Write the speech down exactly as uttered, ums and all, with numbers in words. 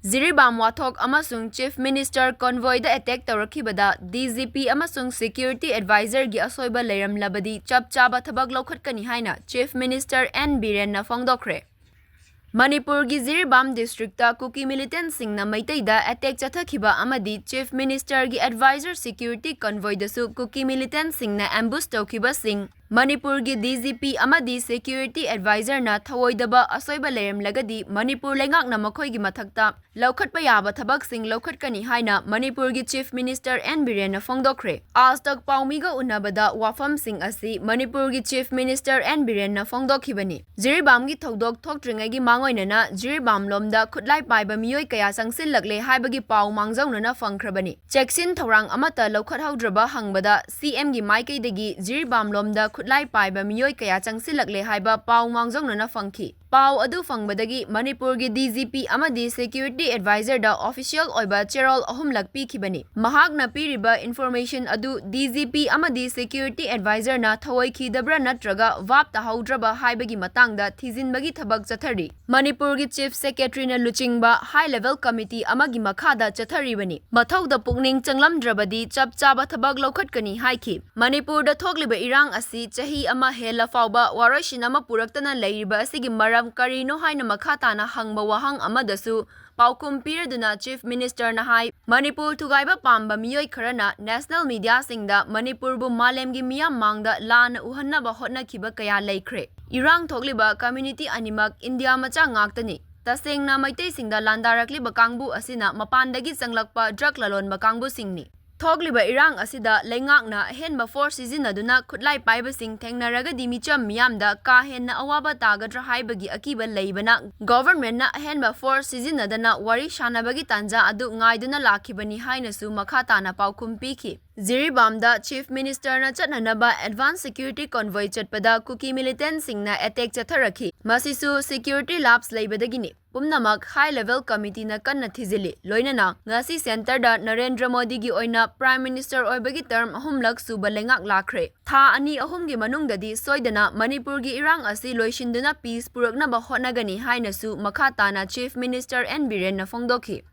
ꯖꯤꯔꯤꯕꯥꯝ ꯋꯥꯊꯣꯛ ꯑꯃꯁꯨꯡ Chief Minister convoy ꯗ attack ꯇꯧꯔꯛꯈꯤꯕꯗ D G P ꯑꯃꯁꯨꯡ Security Advisor ꯒꯤ ꯑꯁꯣꯏꯕ ꯂꯩꯔꯝꯂꯕꯗꯤ ꯆꯞ ꯆꯥꯕ ꯊꯕꯛ ꯂꯧꯈꯠꯀꯅꯤ ꯍꯥꯏꯅ Chief Minister N ꯕꯤꯔꯦꯟꯅ ꯐꯣꯡꯗꯣꯛꯈ꯭ꯔꯦ꯫ ꯃꯅꯤꯄꯨꯔꯒꯤ ꯖꯤꯔꯤꯕꯥꯝ district ꯇ ꯀꯨꯀꯤ militant ꯁꯤꯡꯅ ꯃꯩꯇꯩꯗ attack ꯆꯠꯊꯈꯤꯕ ꯑꯃꯗꯤ Chief Minister ꯒꯤ advisor security convoy ꯗꯁꯨ ꯀꯨꯀꯤ militant ꯁꯤꯡꯅ ambush ꯇꯧꯈꯤꯕꯁꯤꯡ ꯃꯅꯤꯄꯨꯔꯒꯤ D G P ꯑꯃꯗꯤ Security Advisor ꯅ ꯊꯧꯑꯣꯏꯗꯕ ꯑꯁꯣꯏꯕ ꯂꯩꯔꯝꯂꯒꯗꯤ ꯃꯅꯤꯄꯨꯔ ꯂꯩꯉꯥꯛꯅ ꯃꯈꯣꯏꯒꯤ ꯃꯊꯛꯇ ꯂꯧꯈꯠꯄ ꯌꯥꯕ ꯊꯕꯛꯁꯤꯡ ꯂꯧꯈꯠꯀꯅꯤ ꯍꯥꯏꯅ ꯃꯅꯤꯄꯨꯔꯒꯤ Chief Minister N ꯕꯤꯔꯦꯟꯅ ꯐꯣꯡꯗꯣꯛꯈ꯭ꯔꯦ꯫ Aaj Tak ꯄꯥꯎꯃꯤꯒ ꯎꯅꯕꯗ ꯋꯥꯐꯝꯁꯤꯡ ꯑꯁꯤ ꯃꯅꯤꯄꯨꯔꯒꯤ Chief Minister N ꯕꯤꯔꯦꯟꯅ ꯐꯣꯡꯗꯣꯛꯈꯤꯕꯅꯤ꯫ ꯖꯤꯔꯤꯕꯥꯝꯒꯤ ꯊꯧꯗꯣꯛ ꯊꯣꯛꯇ꯭ꯔꯤꯉꯩꯒꯤ ꯃꯥꯡꯑꯣꯏꯅꯅ ꯖꯤꯔꯤꯕꯥꯝ ꯂꯣꯝꯗ ꯈꯨꯠꯂꯥꯏ ꯄꯥꯏꯕ ꯃꯤꯑꯣꯏ ꯀꯌꯥ ꯆꯪꯁꯤꯜꯂꯛꯂꯦ ꯍꯥꯏꯕꯒꯤ ꯄꯥꯎ ꯃꯥꯡꯖꯧꯅꯅ ꯐꯪꯈ꯭ꯔꯕꯅꯤ꯫ ꯆꯦꯛꯁꯤꯟ ꯊꯧꯔꯥꯡ ꯑꯃꯠꯇ ꯂꯧꯈꯠꯍꯧꯗ꯭ꯔꯕ ꯍꯪꯕꯗ C M ꯒꯤ ꯃꯥꯏꯀꯩꯗꯒꯤ ꯖꯤꯔꯤꯕꯥꯝ ꯂꯣꯝꯗ ꯈꯨꯠꯂꯥꯏ ꯄꯥꯏꯕ ꯃꯤꯑꯣꯏ ꯀꯌꯥ ꯆꯪꯁꯤꯜꯂꯛꯂꯦ ꯍꯥꯏꯕ ꯄꯥꯎ ꯃꯥꯡꯖꯧꯅꯅ ꯐꯪꯈꯤ꯫ ꯄꯥꯎ ꯑꯗꯨ ꯐꯪꯕꯗꯒꯤ ꯃꯅꯤꯄꯨꯔꯒꯤ D G P ꯑꯃꯗꯤ Security Advisor ꯗ official ꯑꯣꯏꯕ ꯆꯦꯔꯣꯜ ꯑꯍꯨꯝꯂꯛ ꯄꯤꯈꯤꯕꯅꯤ꯫ ꯃꯍꯥꯛꯅ ꯄꯤꯔꯤꯕ information ꯑꯗꯨ D G P ꯑꯃꯗꯤ Security Advisor ꯅ ꯊꯧꯑꯣꯏꯈꯤꯗꯕ꯭ꯔꯥ ꯅꯠꯇ꯭ꯔꯒ ꯚꯥꯞ ꯇꯥꯍꯧꯗ꯭ꯔꯕ ꯍꯥꯏꯕꯒꯤ ꯃꯇꯥꯡꯗ ꯊꯤꯖꯤꯟꯕꯒꯤ ꯊꯕꯛ ꯆꯠꯊꯔꯤ꯫ ꯃꯅꯤꯄꯨꯔꯒꯤ Chief Secretary ꯅ ꯂꯨꯆꯤꯡꯕ high level committee ꯑꯃꯒꯤ ꯃꯈꯥꯗ ꯆꯠꯊꯔꯤꯕꯅꯤ꯫ ꯃꯊꯧꯗ ꯄꯨꯛꯅꯤꯡ ꯆꯪꯂꯝꯗ꯭ꯔꯕꯗꯤ ꯆꯞ ꯆꯥꯕ ꯊꯕꯛ ꯂꯧꯈꯠꯀꯅꯤ ꯍꯥꯏꯈꯤ꯫ ꯃꯅꯤꯄꯨꯔꯗ ꯊꯣꯛꯂꯤꯕ ꯏꯔꯥꯡ ꯑꯁꯤ ꯆꯍꯤ ꯑꯃ ꯍꯦꯜꯂ ꯐꯥꯎꯕ ꯋꯥꯔꯣꯏꯁꯤꯟ ꯑꯃ ꯄꯨꯔꯛꯇꯅ ꯂꯩꯔꯤꯕ ꯑꯁꯤꯒꯤ ꯃꯔꯝ ꯀꯔꯤꯅꯣ ꯍꯥꯏꯅ ꯃꯈꯥ ꯇꯥꯅ ꯍꯪꯕ ꯋꯥꯍꯪ ꯑꯃꯗꯁꯨ ꯄꯥꯎꯈꯨꯝ ꯄꯤꯔꯗꯨꯅ Chief Minister ꯅ ꯍꯥꯏ, ꯃꯅꯤꯄꯨꯔ ꯊꯨꯒꯥꯏꯕ ꯄꯥꯝꯕ ꯃꯤꯑꯣꯏ ꯈꯔꯅ national media ꯁꯤꯡꯗ ꯃꯅꯤꯄꯨꯔꯕꯨ ꯃꯥꯂꯦꯝꯒꯤ ꯃꯤꯌꯥꯝ ꯃꯥꯡꯗ ꯂꯥꯟꯅ ꯎꯍꯟꯅꯕ ꯍꯣꯠꯅꯈꯤꯕ ꯀꯌꯥ ꯂꯩꯈ꯭ꯔꯦ꯫ ꯏꯔꯥꯡ ꯊꯣꯛꯂꯤꯕ community ꯑꯅꯤꯃꯛ ꯏꯟꯗꯤꯌꯥ ꯃꯆꯥ ꯉꯥꯛꯇꯅꯤ꯫ ꯇꯁꯦꯡꯅ ꯃꯩꯇꯩꯁꯤꯡꯗ ꯂꯥꯟꯗꯥꯔꯛꯂꯤꯕ ꯀꯥꯡꯕꯨ ꯑꯁꯤꯅ ꯃꯄꯥꯟꯗꯒꯤ ꯆꯪꯂꯛꯄ drug ꯂꯂꯣꯟꯕ ꯀꯥꯡꯕꯨꯁꯤꯡꯅꯤ꯫ ꯊꯣꯛꯂꯤꯕ ꯏꯔꯥꯡ ꯑꯁꯤꯗ ꯂꯩꯉꯥꯛꯅ ꯑꯍꯦꯟꯕ force ꯁꯤꯖꯤꯟꯅꯗꯨꯅ ꯈꯨꯠꯂꯥꯏ ꯄꯥꯏꯕꯁꯤꯡ ꯊꯦꯡꯅꯔꯒꯗꯤ ꯃꯤꯆꯝ ꯃꯤꯌꯥꯝꯗ ꯀꯥ ꯍꯦꯟꯅ ꯑꯋꯥꯕ ꯇꯥꯒꯗ꯭ꯔꯥ ꯍꯥꯏꯕꯒꯤ ꯑꯀꯤꯕ ꯂꯩꯕꯅ government ꯅ ꯑꯍꯦꯟꯕ force ꯁꯤꯖꯤꯟꯅꯗꯅ ꯋꯥꯔꯤ ꯁꯥꯟꯅꯕꯒꯤ ꯇꯥꯟꯖꯥ ꯑꯗꯨ ꯉꯥꯏꯗꯨꯅ ꯂꯥꯛꯈꯤꯕꯅꯤ ꯍꯥꯏꯅꯁꯨ ꯃꯈꯥ ꯇꯥꯅ ꯄꯥꯎꯈꯨꯝ ꯄꯤꯈꯤ꯫ ꯖꯤꯔꯤꯕꯥꯝꯗ Chief Ministerꯅ ꯆꯠꯅꯅꯕ advance security convoy ꯆꯠꯄꯗ ꯀꯨꯀꯤ militantꯁꯤꯡꯅ attack ꯆꯠꯊꯔꯛꯈꯤ꯫ ꯃꯁꯤꯁꯨ security lapse ꯂꯩꯕꯗꯒꯤꯅꯤ꯫ ꯄꯨꯝꯅꯃꯛ high level committeeꯅ ꯀꯟꯅ ꯊꯤꯖꯤꯜꯂꯤ꯫ ꯂꯣꯏꯅꯅ ꯉꯁꯤ centreꯗ ꯅꯔꯦꯟꯗ꯭ꯔ ꯃꯣꯗꯤꯒꯤ ꯑꯣꯏꯅ Prime Minister ꯑꯣꯏꯕꯒꯤ term ꯑꯍꯨꯝꯂꯛ ꯁꯨꯕ ꯂꯩꯉꯥꯛ ꯂꯥꯛꯈ꯭ꯔꯦ꯫ ꯊꯥ ꯑꯅꯤ ꯑꯍꯨꯝꯒꯤ ꯃꯅꯨꯡꯗꯗꯤ ꯁꯣꯏꯗꯅ ꯃꯅꯤꯄꯨꯔꯒꯤ ꯏꯔꯥꯡ ꯑꯁꯤ ꯂꯣꯏꯁꯤꯟꯗꯨꯅ peace ꯄꯨꯔꯛꯅꯕ ꯍꯣꯠꯅꯒꯅꯤ ꯍꯥꯏꯅꯁꯨ ꯃꯈꯥ ꯇꯥꯅ Chief Minister ꯑꯦꯟ ꯕꯤꯔꯦꯟꯅ ꯐꯣꯡꯗꯣꯛꯈꯤ꯫